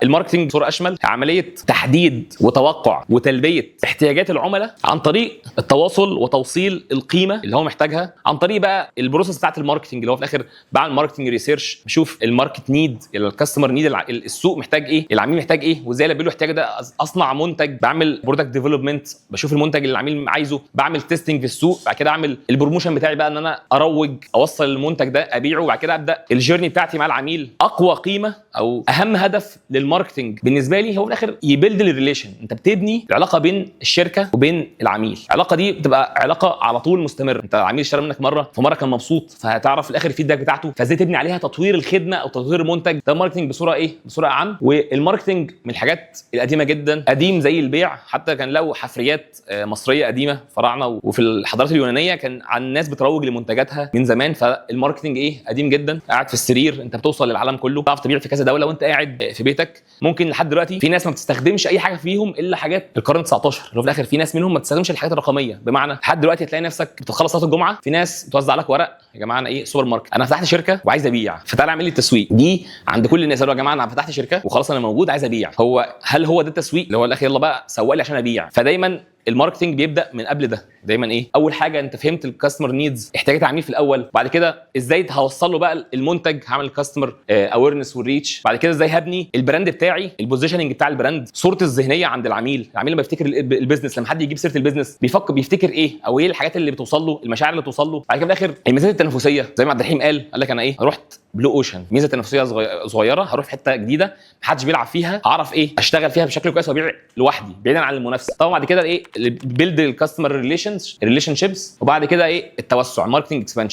ال marketing بصورة اشمل عملية تحديد وتوقع وتلبية احتياجات العملاء عن طريق التواصل وتوصيل القيمة اللي هو محتاجها، عن طريق بقى ال process بتاعت ال marketing، اللي هو في الاخر بعمل marketing research، بشوف ال market need، ال customer need، السوق محتاج ايه، العميل محتاج ايه، وازاي البي له احتياجه ده. اصنع منتج، بعمل product development، بشوف المنتج اللي العميل عايزه، بعمل testing في السوق، بعد كده اعمل ال promotion بتاعي بقى، ان انا اروج، اوصل المنتج ده، ابيعه، وبعد كده ابدا ال journey بتاعتي مع العميل. اقوى قيمة او اهم هدف لل marketing بالنسبة لي هو في الاخر ي build ال relation. انت بتبني العلاقة بين الشركة وبين العميل. العلاقة دي بتبقى علاقة على طول مستمره. انت العميل اشترى منك مره، فمره كان مبسوط، فهتعرف في الاخر ال feedback بتاعته، فازاي تبني عليها تطوير الخدمة او تطوير المنتج. ده marketing بصورة ايه؟ بصورة اعم. وال marketing من الحاجات القديمة جدا، قديم زي البيع، حتى كان له حفريات مصرية قديمه، فراعنه، وفي الحضارات اليونانية كان عن الناس بتروج لمنتجاتها من زمان. فال marketing ايه؟ قديم جدا. قاعد في السرير انت بتوصل للعالم كله، تعرف تبيع في كذا دولة وانت قاعد في بيتك. ممكن لحد دلوقتي في ناس ما بتستخدمش اي حاجة فيهم الا حاجات القرن 19، اللي هو في الاخر في ناس منهم ما بتستخدمش الحاجات الرقميه. بمعنى لحد دلوقتي تلاقي نفسك بتخلص صلاة الجمعه، في ناس بتوزع لك ورق: يا جماعة انا ايه؟ سوبر ماركت، انا فتحت شركة وعايز ابيع، فتعالى اعمل لي التسويق. دي عند كل الناس، اللي هو يا جماعة انا فتحت شركة وخلاص انا موجود، عايز ابيع. هو هل هو ده التسويق؟ اللي هو الاخر يلا بقى سوق لي عشان ابيع. فدايما ال marketing بيبدا من قبل ده. دايما ايه؟ اول حاجة انت فهمت ال customer needs، احتياجات العميل في الاول. بعد كده ازاي هوصل له بقى المنتج؟ هعمل customer awareness وال reach. بعد كده ازاي هبني ال brand بتاعي، ال positioning بتاع ال brand، صورتي الذهنية عند العميل. العميل لما يفتكر ال business، لما حد يجيب سيره ال business، بيفكر بيفتكر ايه؟ او ايه الحاجات اللي بتوصل له، المشاعر اللي توصل له؟ بعد كده في الاخر الميزات التنافسيه، زي ما عبد الرحيم قال لك انا ايه؟ رحت blue ocean، ميزة تنافسية صغيره، هروح في حتة جديدة محدش بيلعب فيها، هعرف ايه؟ اشتغل فيها بشكل كويس وابيع لوحدي بعيدا عن المنافسه. طبعا بعد كده ايه؟ build ال customer relationships، وبعد كده ايه؟ التوسع، marketing expansion.